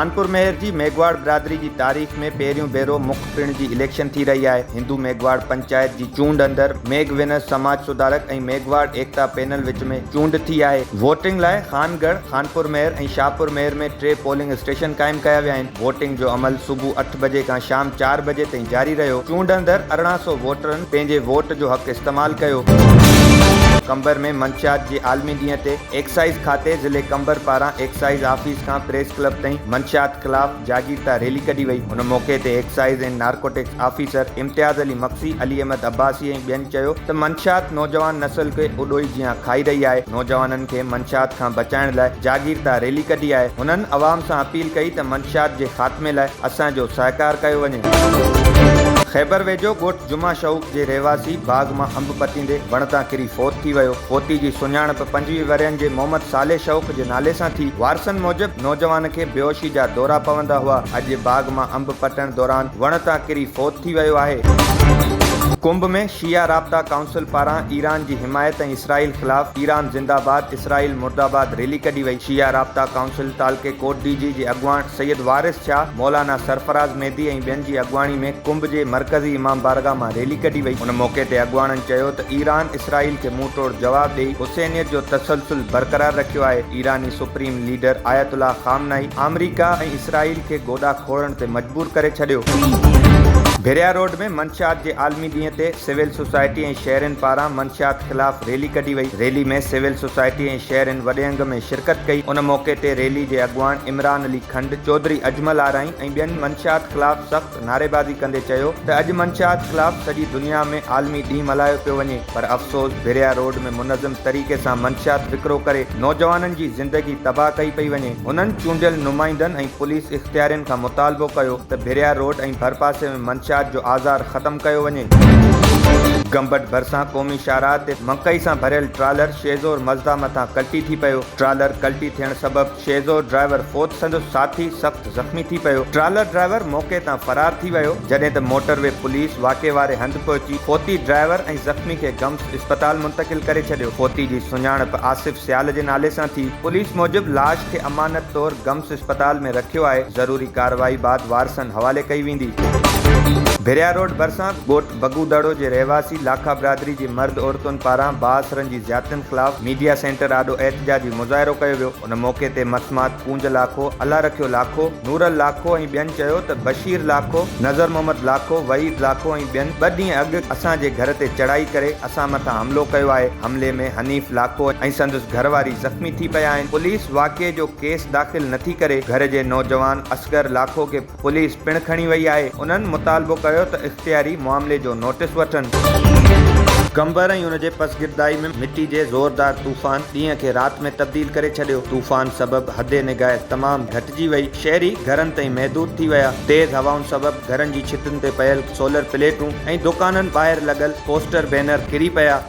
خانپور مهر جي ميگهواڙ برادري جي تاريخ ۾ پهريون ڀيرو مک پڻ جي اليڪشن ٿي رهي آهي. هندو ميگهواڙ پنچائت جي چونڊ اندر ميگهه ونس سماج سڌارڪ ۽ ميگهواڙ ايڪتا پينل وچ ۾ چونڊ ٿي آهي. ووٽنگ لاء خانڳڙهه، خانپور مهر ۽ شاهپور مهر ۾ ٽي پولنگ اسٽيشن قائم ڪيا ويا آهن. ووٽنگ جو عمل صبح اٺ بجي کان شام چار بجي تائين جاري رهيو. چونڊ اندر 1800 ووٽرن پنهنجي ووٽ جو حق استعمال ڪيو. قمبر ۾ منشيات جي عالمي ڏينهن تي ايڪسائيز کاتي ضلعي قمبر پاران ايڪسائيز آفيس کان پريس ڪلب تائين منشيات خلاف جاگيرتا ريلي ڪڍي وئي. ان موقعي تي excise and narcotics officer Imtiaz Ali Magsi, Ali Ahmed Abbasi ۽ ٻين چيو ته منشيات نوجوان نسل کي اڏوهي جيان کائي رهي آهي، نوجوانن کي منشيات کان بچائڻ لاء جاگيرتا ريلي ڪڍي آهي. هنن عوام سان اپيل ڪئي ته منشيات جي خاتمي لاء اسان جو سهڪار ڪيو وڃي. خيبر ويجهو ڳوٺ جمعه شعوب جي رهواسي باغ مان انب پٽيندي وڻ تان ڪري فوت ٿي ويو. فوتي جي سڃاڻپ 25 ورهين جي محمد صالح شوق جي نالي سان ٿي. وارثن موجب نوجوان کي بيهوشي جا دورا پوندا هئا. اڄ باغ مان انب پٽڻ دوران وڻ تان ڪري فوت ٿي ويو آهي. ڪنب ۾ شيعا رابطا ڪائونسل پاران ايران جي حمايت ۽ اسرائيل خلاف ايران زنده باد اسرائيل مرده باد ريلي ڪڍي وئي. شيعا رابطا ڪائونسل تعلقي ڪوٽ ڊيجي جي اڳواڻ سيد وارث شاهه، مولانا سرفراز مهدي ۽ ٻين جي اڳواڻي ۾ ڪنب جي مرڪزي امام بارگاهه مان ريلي ڪڍي وئي. ان موقعي تي اڳواڻن چيو ته ايران اسرائيل کي منهن ٽوڙ جواب ڏئي حسينيت جو تسلسل برقرار رکيو آهي، ايراني سپريم ليڊر آيت الله خامنائي آمريڪا ۽ اسرائيل کي گوڏا کوڙڻ تي مجبور ڪري ڇڏيو. ڀريا روڊ ۾ منشيات جي عالمي ڏينهن تي سول سوسائٽي ۽ شهرين پاران منشيات خلاف ريلي ڪڍي وئي، ريلي ۾ سول سوسائٽي ۽ شهرين وڏي انگ ۾ شرڪت ڪئي، ان موقعي تي ريلي جي اڳواڻ عمران علي کنڊ، چوڌري اجمل آرائين ۽ ٻين منشيات خلاف سخت نعريبازي ڪندي چيو ته اڄ منشيات خلاف سڄي دنيا ۾ عالمي ڏينهن ملهايو پيو وڃي پر افسوس ڀريا روڊ ۾ منظم طريقي سان منشيات وڪرو ڪري نوجوانن جي زندگي تباهه ڪئي پئي وڃي، هنن چونڊيل نمائندن ۽ پوليس اختيارين کان مطالبو ڪيو ته ڀريا روڊ ۽ ڀرپاسي ۾ منشيات جو آزار ختم ڪيو وڃي. گمبٽ ڀرسان قومي شاهراهه تي مڪئي سان ڀريل ٽرالر شيزور مزدا مٿان ڪلٽي ٿي پيو، ٽرالر ڪلٽي ٿيڻ سبب شيزور ڊرائيور فوت سندس ساٿي سخت زخمي ٿي پيو، ٽرالر ڊرائيور موقعي تان فرار ٿي ويو، جڏهن ته موٽر وي پوليس واقعي واري هنڌ پهچي فوتي ڊرائيور ۽ زخمي کي گمس اسپتال منتقل ڪري ڇڏيو، فوتي جي سڃاڻپ آصف سيال جي نالي سان ٿي، پوليس موجب لاش کي امانت طور گمس اسپتال ۾ رکيو آهي، ضروري ڪارروائي بعد وارثن حوالي ڪئي ويندي. ڀريا روڊ ڀرسان ڳوٺ بگو دڙو جي رهواسي لاکا برادري جي مرد عورتن پاران بااثرن جي زيادتين خلاف ميڊيا سينٽر آڏو احتجاجي مظاهرو ڪيو ويو ان موقعي تي مسمات ڪونج لاکو، الله رکيو لاکو، نورل لاکو ۽ ٻين چيو ته بشير لاکو، نظر محمد لاکو، وحيد لاکو ۽ ٻين ٻه ڏينهن اڳ اسان جي گهر تي چڙهائي ڪري اسان مٿان حملو ڪيو آهي، حملي ۾ حنيف لاکو ۽ سندس گهر واري زخمي ٿي پيا آهن، پوليس واقعي جو ڪيس داخل نٿي ڪري، گهر جي نوجوان اصغر لاکو کي پوليس پڻ کڻي وئي آهي، انهن مطالبو ڪيو ته اختياري معاملي جو نوٽيس وٺن. قمبر ۽ ان جي پسگردائي ۾ مٽي جي زوردار طوفان ڏينهن کي رات ۾ تبديل ڪري ڇڏيو، طوفان سبب حد نگاهه تمام گهٽجي وئي، شهري گهرن تائين محدود ٿي ويا، تيز هوائن سبب گهرن جي ڇتن تي پيل سولر پليٽون ۽ دڪانن ٻاهر لڳل پوسٽر بينر ڪري پيا.